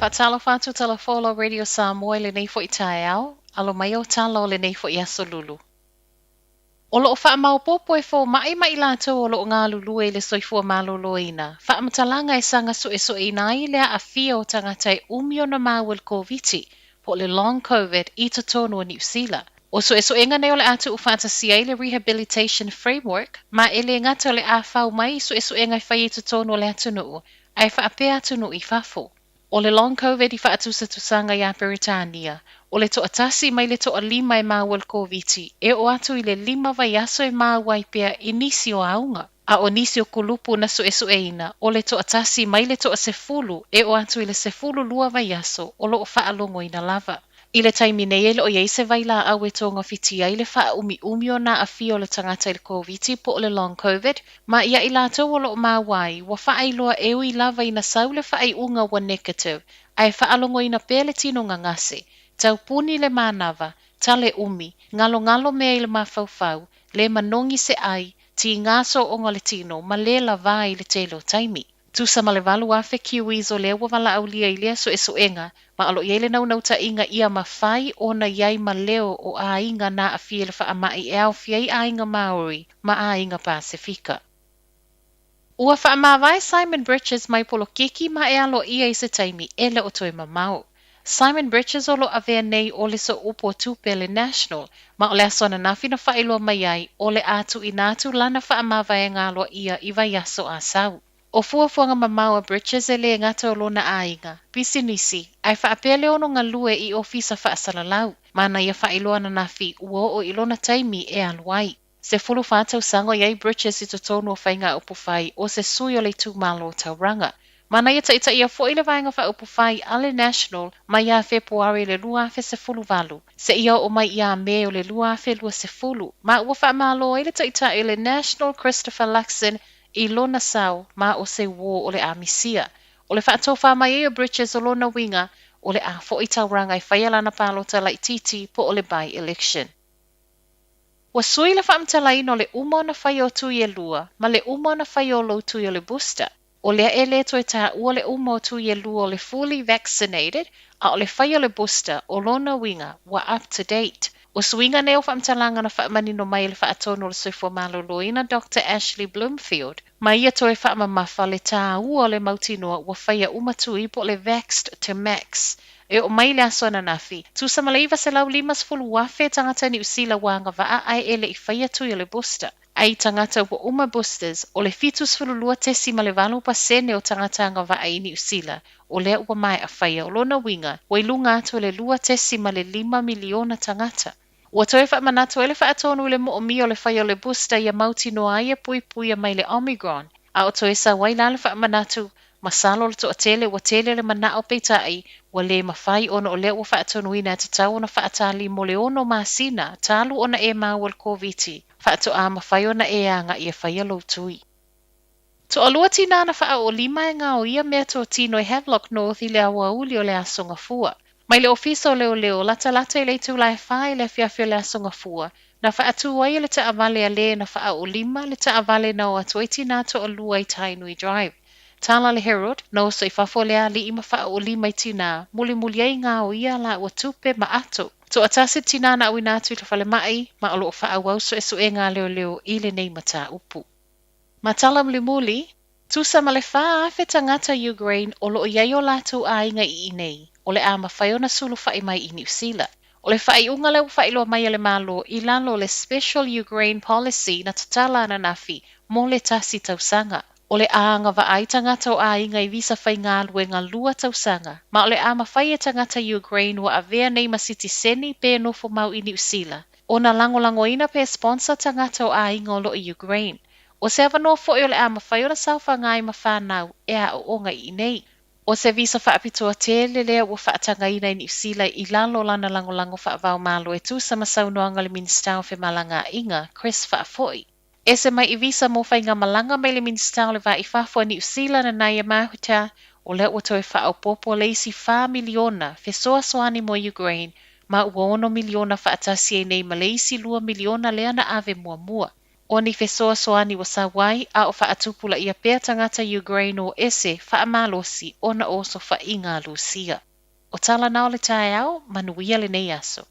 Faatalofa atu Tala Folau Radio Samoa i lenei foi taeao, alo mai o tala o lenei foi aso Lulu. O loo faamaopoopo e fomaʻi ma i latou o loo galulue i le soifua malōlōina, faamatalaga e saga suesueina ai le aafia o tagata e umi ona maua i le Koviti, po o le long COVID i totonu o Niu Sila. O suesuega nei o le a tuufaatasia ai le Rehabilitation Framework, ma e le gata o le a fau mai i suesuega e faia i totonu o le atunuu, ae faapea atunuu i fafo. O le long COVID i faatusatusaga iā Peretania, o le toatasi mai le toalima e maua i le Koviti, e oo atu i le 5 vaiaso e maua ai pea i nisi o auga. A o nisi o kulupu na suesueina, o le toatasi mai le toasefulu e oo atu i le 12 vaiaso o loo faalogoina lava. I le taimi nei e le o i ai se vailaau e togafitia ai le faaumiumi o nā aafia o le tagata i le Koviti po o le long COVID, ma ia i latou o loo maua ai, ua faailoa e ui lava ina sau le faaiuga ua negative, ae faalogoina pea le tino gagase, taupuni le manava, tale umi, galogalo mea i le mafaufau, le manogi se ai, tigā sooga o le tino, ma le lavā i le tele o taimi. Tusa ma le 8,000 Kiwis o lea ua valaaulia i lea suesuega, ma o loo i ai le naunautaiga ia mafai ona i ai ma leo o aiga na aafia i le faamai e aofia ai aiga Maori ma aiga Pasefika. Ua faamavae Simon Bridges mai polokiki ma e aloaia i se taimi e le o toe mamao. Simon Bridges o lo avea nei o le sooupu o tupe le National, ma o le aso ananafi na faailoa mai ai o le a tuuina atu lana faamavaega aloaia i vaiaso a sau. O fuafuaga mamao a Bridges e le gata o lona aiga, pisinisi, ae faapea le ono galue i ofisa faasalalau, ma na ia faailoa ananafi ua oo i lona taimi e alu ai. 14 tausaga o i ai Bridges i totonu o faiga upufai o se sui o le itumalo o Tauranga. Ma na ia taitaia foi le Vaega Faaupufai a le National mai ia Fepuari le 2018, seia oo mai ia Me o le 2020, ma ua faamalo ai le taitai o le National Christopher Luxon i lona sao ma o se uō o le a misia. O le faatofā mai ai o Bridges o lona uiga, o le a foi i Tauranga e faia lana palota laitiiti po o le by-election. Ua sui le faamatalaina o le uma ona faia o tui e lua, ma le uma ona faia o lou tui o le booster. O lea e le toe taua le uma o tui e lua o le fully vaccinated, a o le faia o le booster, o lona uiga, ua up to date. O suiga nei o faamatalaga na faamanino mai e le faatonu o le Soifua Maloloina Dr. Ashley Bloomfield, ma ia toe faamamafa le tāua o le mautinoa ua faia uma tui po o le vaxxed to max. E oo mai le aso ananafi, tusa ma le 950,000 tagata Niu Sila ua agavaa ae e le i faia tui o le booster. Ae i tagata ua uma boosters, o le 72.8% o tagata agavaa i Niu Sila, o lea ua maea faia o lona uiga, ua i luga atu o le 2.5 miliona tagata. Ua toe faamanatu ai le faatonu i le moomia o le faia o le booster ia mautinoa ai e puipuia mai le Omicron. A o toe sau ai la le faamanatu, masalo le toatele ua tele le manao peitai, ua le mafai ona o lea ua faatonuina e tatau ona faatali mo le 6 masina talu ona e maua le Koviti, faatoa mafai ona e agai e faia lou tui. Toalua tinā na faaoolima e gaoia meatotino i Havelock North i le aoauli o le aso Gafua. Mai le ofisa o leoleo, latalata i le itula e 4 i le afiafi o le aso Gafua, na faatū ai e le taavale a le na faaoolima le taavale na o atu ai tinā toalua i Tainui Drive. Tala le Herald, na oso i fafo le alii ma faaoolima i tinā, mulimuli ai gaoia laua tupe ma ato. Toatasi tinā na auina atu i le falemai, ma o loo faaauau suesuega a leoleo i lenei mataupu. Ma tala mulimuli, tusa ma le 4,000 tagata Ukraine o loo i ai o latou aiga i inei, o le a mafai ona sulufai mai i Niu Sila. O le faaiuga lea ua faailoa mai e le Malo i lalo o le Special Ukraine Policy na tatala ananafi mo le 1 tausaga. O le a agavaa ai tagata o aiga i visa faigaluega 2 tausaga, ma o le a mafai e tagata Ukraine ua avea nei ma sitiseni pe nofo mau i Niu Sila, ona lagolagoina pe sponsor tagata o aiga o loo i Ukraine. O se avanoa foi o le a mafai ona saofaga ai ma whanau e aooga i inei. O se visa faapitoa tele lea ua faatagaina i Niu Sila i lalo o lana lagolago faavaomalo e tusa ma saunoaga le Minisita o Femalagaaiga, Chris Faafoi. Ese mai i visa mo faigamalaga mai le Minisita o le Va i Fafo a Niu Sila Nanaia Mahuta, o lea ua toe faaopoopo le isi 4 miliona fesoasoani mo Ukraine, ma ua 6 miliona faatasi ai nei ma le isi 2 miliona lea na ave muamua. O ni fesoasoani ua sau ai a o faatupulaia pea tagata Ukraine o ese faamalosi ona o osofa'iga a Lusia. O tala na o le taeao, manuia lenei aso.